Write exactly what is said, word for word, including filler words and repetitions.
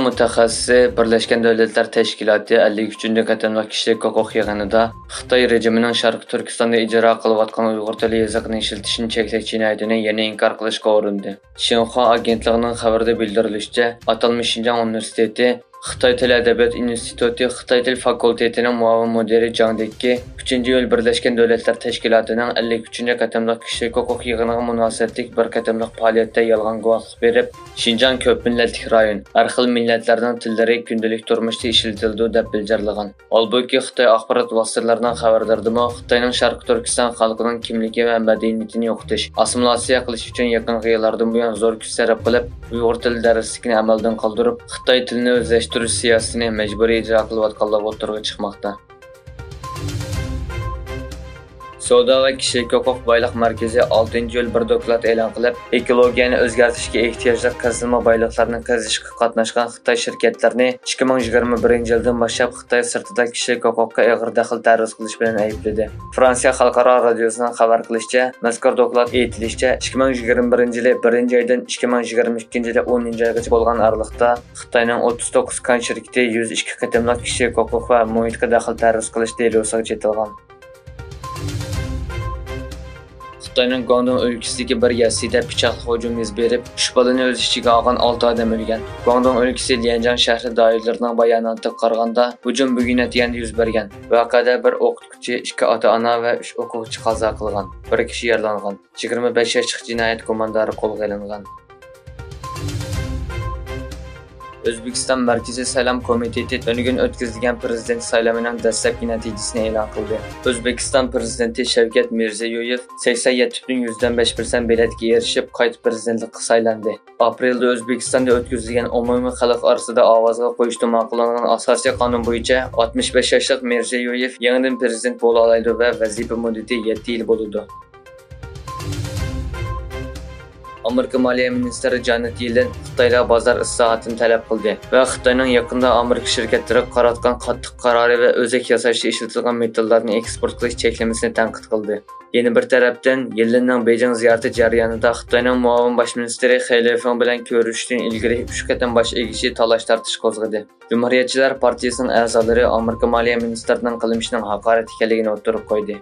مۇتەخەسسىسى بىرلەشكەن دۆلەتلەر تەشكىلاتى ئەللىك ئۈچىنچى قېتىملىق كىشىلىك ھوقۇق يىغىنىدا خىتاي رېجىمىنىڭ شەرقىي تۈركىستاندا ئىجرا قىلىۋاتقان ئۇيغۇر تىلى يېزىقىنى ئىشلىتىشنى چەكلەش جىنايىتىنى يەنە ئىنكار قىلىشقا ئۇرۇندى. شىنخۇا ئاگېنتلىقىنىڭ خەۋىرىدە بىلدۈرۈلۈشىچە، ئاتالمىش شىنجاڭ ئۇنىۋېرسىتېتى، خىتاي تىل ئەدەبىيات ئىنستىتۇتى خىتاي تىل فاكۇلتېتىنىڭ مۇئاۋىن مۇدىرى جاڭ دېككى ئۈچىنچى ئىيۇل بىرلەشكەن دۆلەتلەر تەشكىلاتىنىڭ ئەللىك ئۈچىنچى قېتىملىق كىشىلىك ھوقۇق يىغىنىغا مۇناسىۋەتلىك بىر قېتىملىق پائالىيەتتە يالغان گۇۋاھلىق بېرىپ، شىنجاڭ كۆپ مىللەتلىك رايون، ھەر خىل مىللەتلەرنىڭ تىللىرى كۈندىلىك تۇرمۇشتا ئىشلىتىلىدۇ، دەپ بىلجىرلىغان. ھالبۇكى، خىتاي ئاخبارات ۋاسىتىلىرىنىڭ خەۋەرلىرىدىمۇ خىتاينىڭ شەرقىي تۈركىستان خەلقىنىڭ كىملىكى ۋە مەدەنىيىتىنى يوقىتىش، ئاسسىمىلياتسىيە قىلىش ئۈچۈن يېقىنقى يىللاردىن بۇيان زور كۈچ سەرپ قىلىپ، ئۇيغۇر تىلى دەرسلىكىنى ئەمەلدىن قالدۇرۇپ، خىتاي تىلىنى ئۆزلەشتۈرۈش سىياسىتىنى مەجبۇرىي ئىجرا قىلىۋاتقانلىقى ئوتتۇرىغا چىقماقتا. سودا ۋە كىشىلىك ھوقۇق بايلىق مەركىزى ئالتىنچى ئىيۇل بىر دوكلات ئېلان قىلىپ، ئېكولوگىيەنى ئۆزگەرتىشكە ئېھتىياجلىق قېزىلما بايلىقلارنى قېزىشقا قاتناشقان خىتاي شىركەتلىرىنى ئىككى مىڭ يىگىرمە بىرىنچى يىلدىن باشلاپ خىتاي سىرتىدا كىشىلىك ھوقۇققا ئېغىر دەخلى تەرۇز قىلىش بىلەن ئەيىبلىدى. فرانسىيە خەلقئارا رادىيوسىنىڭ خەۋەر قىلىشىچە، مەزكۇر دوكلات ئېيتىلىشىچە، ئىككى مىڭ يىگىرمە بىرىنچى يىلى بىرىنچى ئايدىن ئىككى مىڭ يىگىرمە ئىككىنچى يىلى ئونىنچى ئايغىچە بولغان ئارىلىقتا خىتاينىڭ ئوتتۇز توققۇز كان شىركىتى يۈز ئىككى قېتىملىق كىشىلىك ھوقۇق ۋە مۇھىتقا دەخلى تەرۇز قىلىش دېلوسىغا چېتىلغان. خىتاينىڭ گۇاڭدۇڭ ئۆلكىسىدىكى بىر يەسلىدە پىچاقلىق ھۇجۇم يۈز بېرىپ، ئۈچ بالىنى ئۆز ئىچىگە ئالغان ئالتە ئادەم ئۆلگەن. گۇاڭدۇڭ ئۆلكىسى ليەنجاڭ شەھىرى دائىرىلىرىنىڭ باياناتىغا قارىغاندا، ھۇجۇم بۈگۈن ئەتىگەندە يۈز بەرگەن. ۋەقەدە بىر ئوقۇتقۇچى، ئىككى ئاتا-ئانا ۋە ئۈچ ئوقۇغۇچى قازا قىلغان، بىر كىشى يارىلانغان. يىگىرمە بەش ياشلىق جىنايەت گۇماندارى قولغا ئېلىنغان. ئۆزبېكىستان مەركىزىي سايلام كومىتېتى تۈنۈگۈن ئۆتكۈزۈلگەن پىرېزىدېنت سايلىمىنىڭ دەسلەپكى نەتىجىسىنى ئېلان قىلدى. ئۆزبېكىستان پىرېزىدېنتى شەۋكەت مىرزىيويېف سەكسەن يەتتە پۈتۈن يۈزدىن بەش پىرسەنت بېلەتكە ئېرىشىپ، قايتا پىرېزىدېنتلىققا سايلاندى. ئاپرېلدا ئۆزبېكىستاندا ئۆتكۈزۈلگەن ئومۇمىي خەلق ئارىسىدا ئاۋازغا قويۇشتا ماقۇللانغان ئاساسىي قانۇن بويىچە ئاتمىش بەش ياشلىق مىرزىيويېف يېڭىدىن پىرېزىدېنت بولالايدۇ ۋە ۋەزىپە مۇددىتى يەتتە يىل بولىدۇ. ئامېرىكا مالىيە مىنىستىرى جانېت يېللېن خىتايلار بازار ئىسلاھاتىنى تەلەپ قىلدى ۋە خىتاينىڭ يېقىندا ئامېرىكا شىركەتلىرىگە قاراتقان قاتتىق قارارى ۋە ئۆزەك ياساشتا ئىشلىتىلگەن مېتاللارنى ئېكسپورت قىلىش چەكلىمىسىنى تەنقىد قىلدى. يەنە بىر تەرەپتىن، يېللېننىڭ بېيجىڭ زىيارىتى جەريانىدا خىتاينىڭ مۇئاۋىن باش مىنىستىرى خېي لېفېڭ بىلەن كۆرۈشۈشتىن ئىلگىرى ئۈچ قېتىم باش ئېگىشى تالاش-تارتىش قوزغىدى. جۇمھۇرىيەتچىلەر پارتىيىسىنىڭ ئەزالىرى ئامېرىكا مالىيە مىنىستىرىنىڭ قىلمىشىنىڭ ھاقارەت ئىكەنلىكىنى ئوتتۇرىغا قويدى.